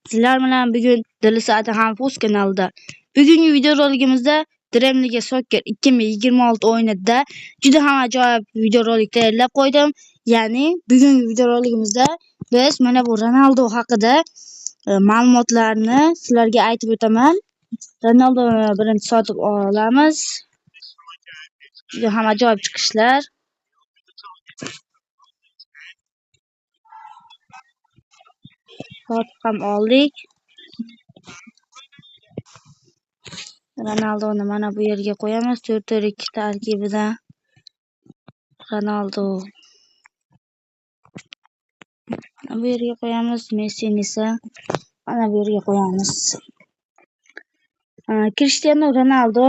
Sizlar bilan bugun Dilisa Ataxonov kanalida. Bugungi videorolikimizda Dream League Soccer 2026 o'yinida juda ham ajoyib videorolik tayyorlab qo'ydim. Ya'ni bugungi videorolikimizda biz mana bu Ronaldo haqida ma'lumotlarni sizlarga aytib o'taman. Ronaldoni birinchi sotib olamiz. Juda ham ajoyib chiqishlar. Sotib ham oldik. Ronaldoni mana bu yerga qo'yamiz. 4-4-2 tarkibida Ronaldo mana bu yerga qo'yamiz. Messini esa mana bu yerga qo'yamiz. Cristiano Ronaldo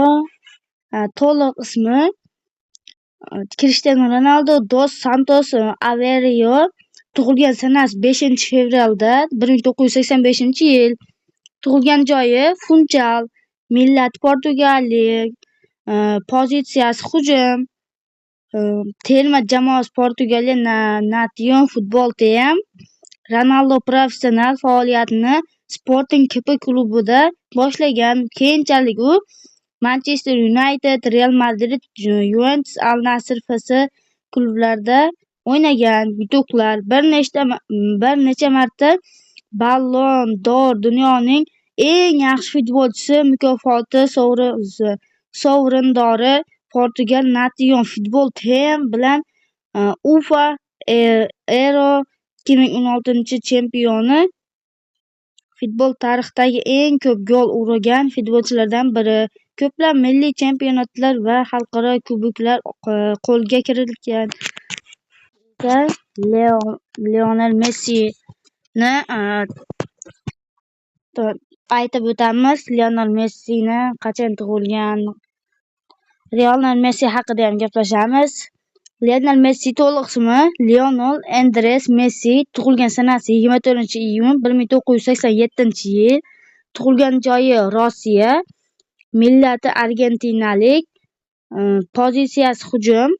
to'liq ismi Cristiano Ronaldo dos Santos Aveiro, tug'ilgan sanasi 5-fevralda 1985-yil, tug'ilgan joyi Funchal, millati portugallik, pozitsiyasi hujum, terma jamoasi Portugaliya Nation Football Team. Ronaldo professional faoliyatini Sporting KP klubida boshlagan. Keyinchalik u Manchester United, Real Madrid, Juventus, Al Nassr FC klublarida o'ynagan. Yutuqlar: bir necha marta Ballon d'Or, dunyoning eng yaxshi futbolchisi mukofoti sovrindori, Portugal Nation Football Team bilan UEFA Euro 2016 chempioni, futbol tarixidagi eng ko'p gol urgan futbolchilardan biri. Ko'plab milliy chempionatlar va xalqaro kuboklar qo'lga kiritgan. Lionel Messini aytib o'tamiz. Lionel Messini qachon tug'ilgan? Lionel Messi haqida ham gaplashamiz. Lionel Messi to'liq ismi Lionel Andres Messi, tug'ilgan sanasi 24-iyun 1987-yil, tug'ilgan joyi Rossiya, millati argentinalik, pozitsiyasi hujum.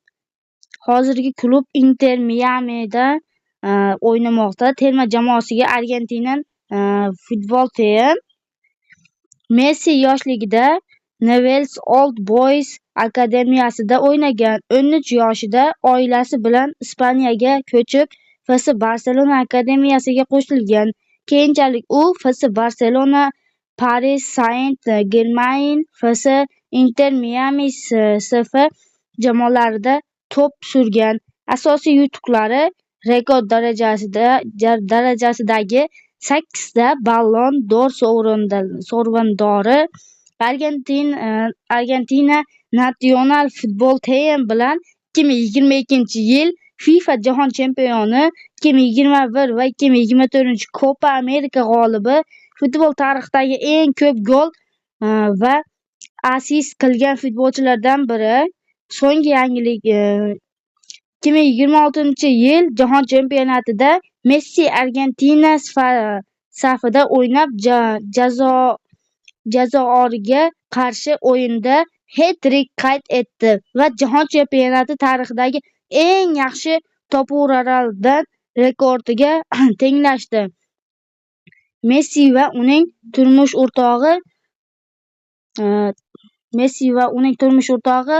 Hozirgi klub Inter Miamida o'ynamoqda. Terma jamoasiga Argentina Football Team. Messi yoshligida Newell's Old Boys akademiyasida o'ynagan. 13 yoshida oilasi bilan Ispaniyaga ko'chib, FC Barselona akademiyasiga qo'shilgan. Keyinchalik u FC Barselona, Paris Saint-Germain, FC Inter Miami CF jamoalarida to'p surgan. Asosiy yutuqlari rekord darajasidagi 8 ta Ballon d'Or sovrindori, Argentina National Football Team bilan 2022-yil FIFA Jahon chempioni, 2021 va 2024 Copa America g'olibi, futbol tarixidagi eng ko'p gol va assist qilgan futbolchilardan biri. So'nggi yangilik: 2026-yil Jahon chempionatida Messi Argentina safida o'ynab, Jazoirga qarshi o'yinda het-trik qayd etdi va Jahon chempionati tarixidagi eng yaxshi to'purarlar rekordiga tenglashdi. Messi va uning turmush o'rtog'i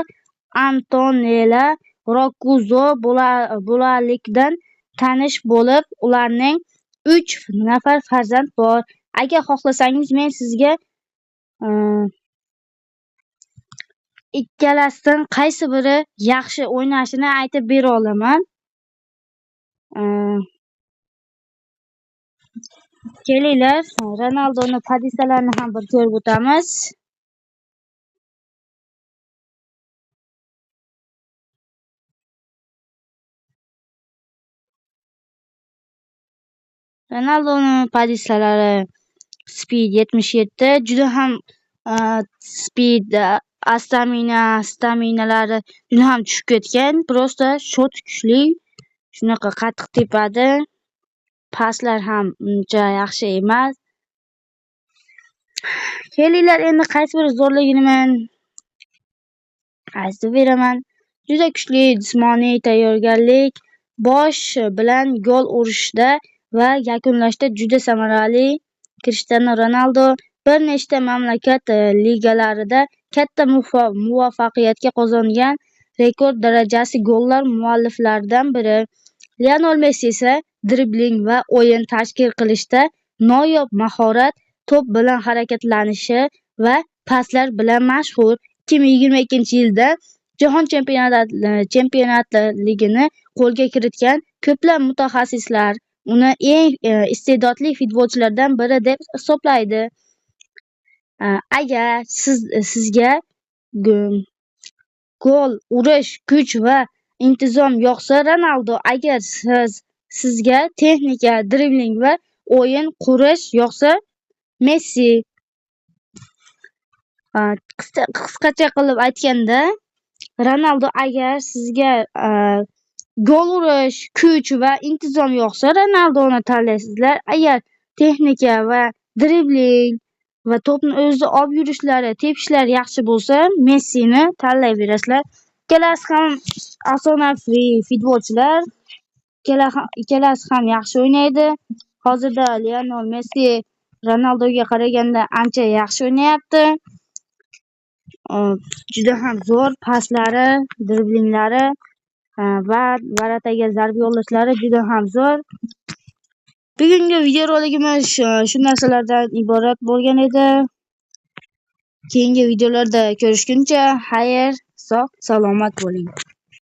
Antonela Roccuzzo bolalikdan tanish bo'lib, ularning 3 nafar farzandi bor. Agar xohlasangiz, men sizga ikkalasidan qaysi biri yaxshi o'ynashini aytib bera olaman. Kelinglar, Ronaldoni pozitsiyalarini ham bir ko'rib o'tamiz. Ronaldoni pozitsiyalari: speed 77, juda ham speed, staminalari juda ham tushib ketgan. Prosta shot kuchli, shunaqa qattiq tepadi. Paslar ham uncha yaxshi emas. Kelinglar, endi qaysi biri zo'rligini men aytib beraman. Juda kuchli jismoniy tayyorgarlik, bosh bilan gol urishda va yakunlashda juda samarali. Cristiano Ronaldo bir nechta mamlakat ligalarida katta muvaffaqiyatga qozongan rekord darajasi gollar mualliflaridan biri. Lionel Messi esa dribling va o'yin tashkil qilishda noyob mahorat, to'p bilan harakatlanishi va paslar bilan mashhur. 2022-yilda Jahon chempionatligini qo'lga kiritgan ko'plab mutaxassislar uni eng iste'dodli futbolchilardan biri deb hisoblaydi. Agar sizga gol urish, kuch va intizom yoqsa, Ronaldo, agar sizga texnika, dribling va o'yin qurish yoqsa, Messi. Qisqacha qilib aytganda, Ronaldo, agar sizga gol urish, kuch va intizom yoqsa, Ronaldoni tanlaysizlar. Agar texnika va dribling va to'pni o'zida olib yurishlari, tepishlari yaxshi bo'lsa, Messini tanlayverasizlar. Ikkalasi ham afsonaviy futbolchilar. Ikkalasi ham yaxshi o'ynaydi. Hozirda Lionel Messi Ronaldoga qaraganda ancha yaxshi o'ynayapti. Juda ham zo'r paslari, driblinglari va ворота ga zarba yo'llashlari juda ham zo'r. Bugungi videorolikimiz shu narsalardan iborat bo'lgan edi. Keyingi videolarda ko'rishguncha xayr, sog' salomat bo'ling.